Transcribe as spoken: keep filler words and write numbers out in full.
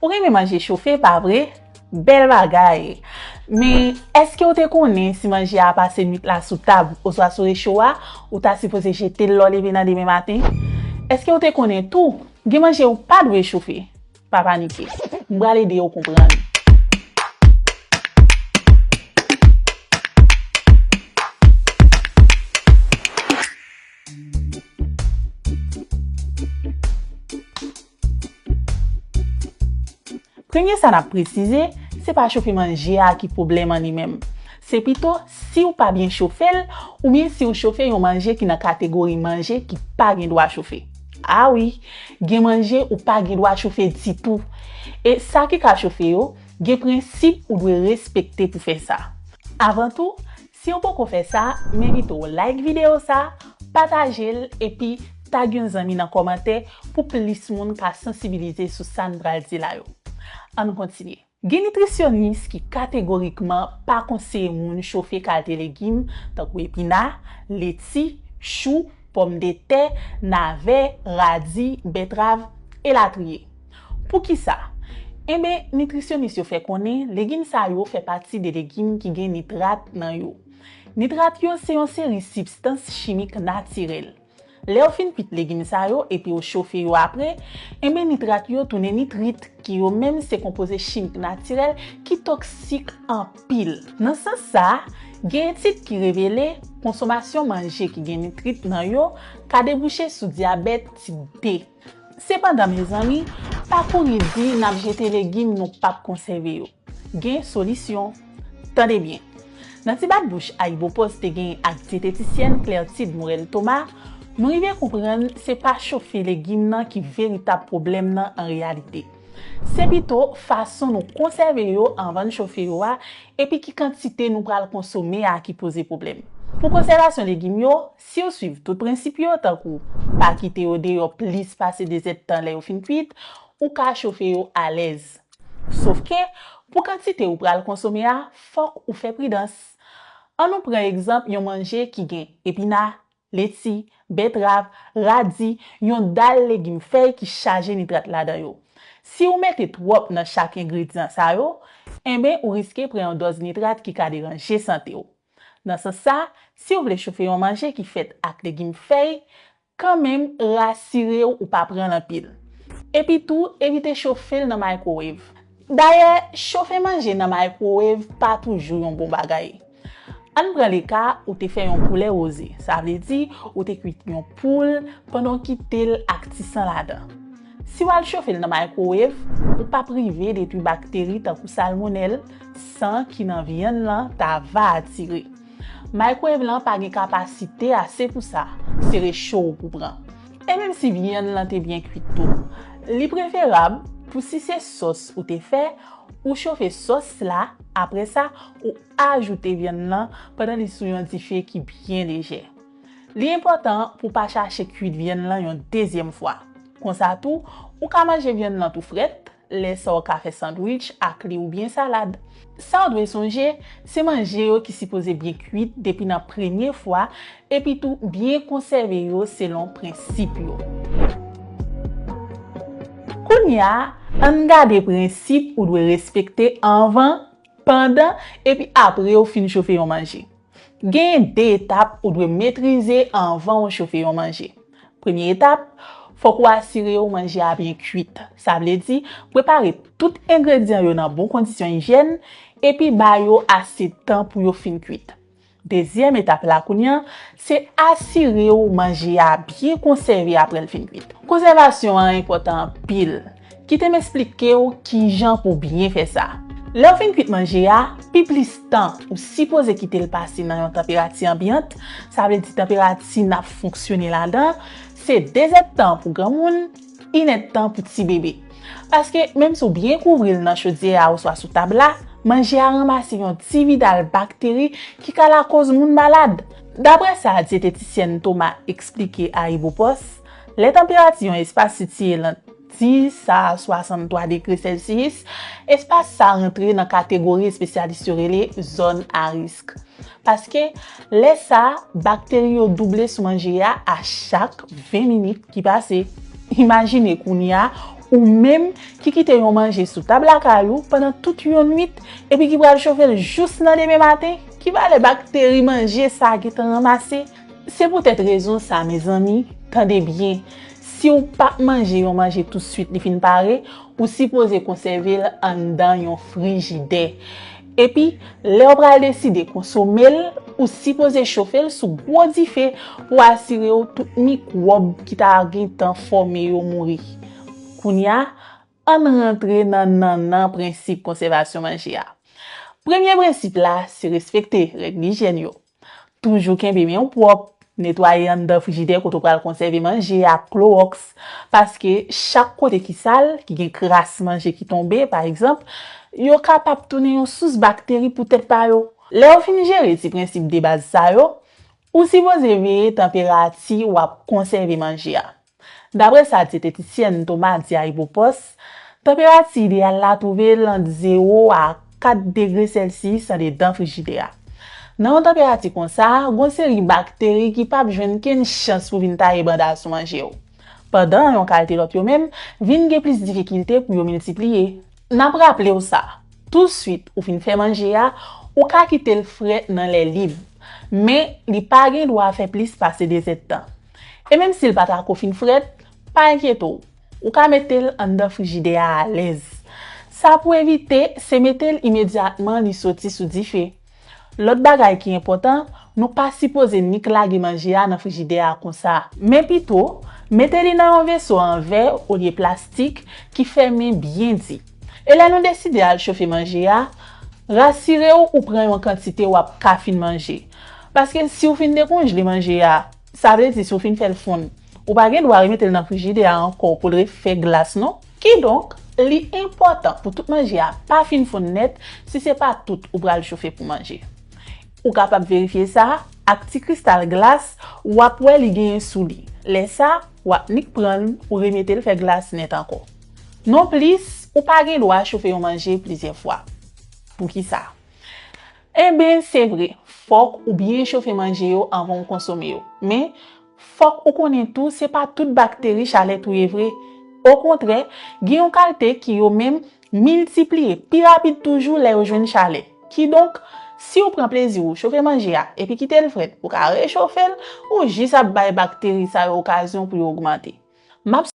Ou renmen manje chofe, pa vre? Bèl bagay! Men, èske w te konnen si manje a pase nwit la sou tab oswa sou recho a, ou ta sipoze jete l lè w leve nan demen maten? Èske w te konnen tou, gen manje ou pa dwe chofe? Pa panike. M pral ede w konprann. Premye sa n ap presize, se pa chofe manje a ki pwoblèm an li menm. Se pito si w pa byen chofe l, oubyen si w chofe yon manje ki nan kategori manje ki pa gen dwa chofe. A wi, gen manje ou pa gen dwa chofe ditou. E sa ki ka chofe yo, gen prensip ou dwe respekte pou fè sa. Avan tou, si w poko fè sa, m envite w like videyo sa, pataje l, epi tag yon zanmi nan kòmantè pou plis moun ka sansibilize sou sa n pral di la yo. Ann kontinye. Gen nitrisyonis ki kategorikman pa konseye moun chofe kalte legim tankou epina, leti, chou, pòmdetè, navè, radi, bètrav, elatriye. Poukisa? Enben, nitrisyonis yo fè konnen legim sa yo fè pati de legim ki gen nitrat nan yo. Nitrat yo se yon seri sibstans chimik natirèl. Lè w fin kwit legim sa yo epi w chofe yo apre, enben nitrat yo tounen nitrit, ki yo menm se konpoze chimik natirèl ki toksik anpil. Nan sans sa, gen etid ki revele konsomasyon manje ki gen nitrit nan yo ka debouche sou dyabèt tip de. Sepandan, mezanmi, pa kouri di n ap jete legim nou p ap konsève yo. Gen solisyon. Tande byen. Nan ti bat bouch Ayibopost te genyen ak dyetetisyèn Clertide Morel Thomas, nou rive konprann se pa chofe legim nan ki veritab pwoblèm nan an reyalite. Se pito fason nou konsève yo anvan n chofe yo a, epi ki kantite nou pral konsome a ki poze pwoblèm. Pou konsèvasyon legim yo, si w swiv tout prensip yo, tankou pa kite yo deyò plis pase de zèdtan lè yo fin kwit, ou ka chofe yo alèz. Sofke, pou kantite ou pral konsome a, fòk ou fè pridans. Ann nou pran egzanp yon manje ki gen epina, leti, bètrav, radi, yon dal legim fèy ki chaje nitrat ladan yo. Si w mete twòp nan chak engredyan sa yo, enben ou riske pran yon dòz nitrat ki ka deranje sante w. Nan sans sa, si w vle chofe yon manje ki fèt ak legim fèy, kanmenm rasire w ou pa pran l anpil. Epi tou, evite chofe l nan microwave. Dayè, chofe manje nan microwave pa toujou yon bon bagay. Ann pran leka ou te fè yon poulè woze, sa vle di ou te kwit yon poul pandan w kite l ak ti san ladan. Si w al chofe l nan microwave, ou p ap rive detwi bakteri tankou salmonèl, san ki nan vyann lan ta va atire. Microwave lan pa gen kapasite ase pou sa, se recho w pou pran. E menm si vyann lan te byen kwit tou, li preferab pou si se sòs ou te fè, ou chofe sòs la, apre sa, ou ajoute vyann lan pandan li sou yon dife ki byen lejè. Li enpòtan pou w pa chache kwit vyann lan yon dezyèm fwa. Konsa tou, ou ka manje vyann lan tou frèt, lè sa w ka fè sandwich ak li oubyen salad. Sa w dwe sonje, se manje yo ki sipoze byen kwit depi nan premye fwa, epi tou byen konsève yo selon prensip yo. Kounye a, ann gade prensip ou dwe respekte anvan, pandan, epi apre w fin chofe yon manje. Genyen de etap ou dwe metrize anvan w chofe yon manje. Premye etap, fòk ou asire w manje a byen kwit. Sa vle di, prepare tout engredyan yo nan bon kondisyon ijyèn, epi ba yo ase tan pou yo fin kwit. Dezyèm etap la kounye a, se asire w manje a byen konsève apre l fin kwit. Konsèvasyon an enpòtan anpil. Kite m esplike w kijan pou w byen fè sa. Lè w fin kwit manje a, pi plis tan ou sipoze kite l pase nan yon tanperati anbyant, sa vle di tanperati n ap fonksyone ladan, se de zèdtan pou granmoun, inèdtan pou ti bebe. Paske, menm si w byen kouvri l nan chodyè a oswa sou tab la, manje a ranmase yon dividal bakteri ki ka lakòz moun malad. Dapre sa dyetetisyèn Thomas eksplike Ayibopost, lè tanperati yon espas sitiye ant dis a swasanntwa degre Celsius, espas sa rantre nan kategori espesyalis yo rele zòn a risk. Paske, lè sa, bakteri yo double sou manje a a chak ven minit ki pase. Imajine kounye a, Ou menm ki kite yon manje sou tab lakay ou pandan tout yon nwit epi ki pral chofe l jous nan demen maten, ki valè bakteri manje sa a gentan ranmase? Se poutèt rezon sa, mezanmi, tande byen, si w p ap manje yon manje tousuit li fin pare, ou sipoze konsève l anndan yon frijidè. Epi, lè w pral deside konsome l, ou sipoze chofe l sou gwo dife pou asire w tout mikwòb ki ta gentan fòme yo mouri. Kounye a, ann rantre nan nannan prensip konsèvasyon manje a. Premye prensip la se respekte règ lijyèn yo. Toujou kenbe men w pwòp, netwaye anndan frijidè kote w pral konsève manje ak klowòks, paske chak kote ki sal, ki gen kras manje ki tonbe, pa egzanp, yo kapab tounen yon sous bakteri pou tèt pa yo. Lè w fin jere ti prensip de baz sa yo, ou sipoze veye tanperati w ap konsève manje a. Daprè sa dyetetisyèn Thomas di a Epopost, tanperati ideyal la twouve l ant zewo a kat degre Celsius andedan frijidè a. Nan yon tanperati konsa, gon seri bakteri ki p ap jwenn kenn chans pou vin taye banda sou manje w. Pandan yon kalite lòt yo menm vin gen plis difikilte pou yo miltipliye. N ap raple w sa, touswit ou fin fè manje a, ou ka kite l frèt nan lè lib, men li pa gen dwa fè plis pase de zèdtan. E menm si l pa ta ko fin frèt, pa enkyete w, ou ka mete l anndan frijidè a alèz. Sa pou evite, se mete l imedyatman li soti sou dife. Lòt bagay ki enpòtan, nou pa sipoze nik lage manje a nan frijidè a konsa, men pito, mete li nan yon veso an vè olye plastik ki fèmen byen di. E lè nou deside al chofe manje a, rasire w ou pran yon kantite w ap ka fin manje. Paske si w fin dekonjle manje a, sa vle di si w fin fè l fonn, ou pa gen dwa remete l nan frijidè a ankò pou l refè glas non. Kidonk, li enpòtan pou tout manje a pa fin fonn nèt si se pa tout ou pral chofe pou manje. Ou kapab verifye sa ak ti kristal glas w ap wè li genyen sou li. Lè sa, w ap nik pran l ou remete l fè glas nèt ankò. Nonplis, ou pa gen dwa chofe yon manje plizyè fwa. Poukisa? Enben, se vre, fòk ou byen chofe manje yo anvan w konsome yo. Men, fòk ou konnen tou se pa tout bakteri chalè touye vre. Okontrè, gen yon kalite ki yo menm miltipliye pi rapid toujou lè yo jwenn chalè. Kidonk, si w pran plezi w chofe manje a epi kite l frèt pou w ka rechofe l, ou jis ap bay bakteri sa yo okazyon pou yo ogmante. M ap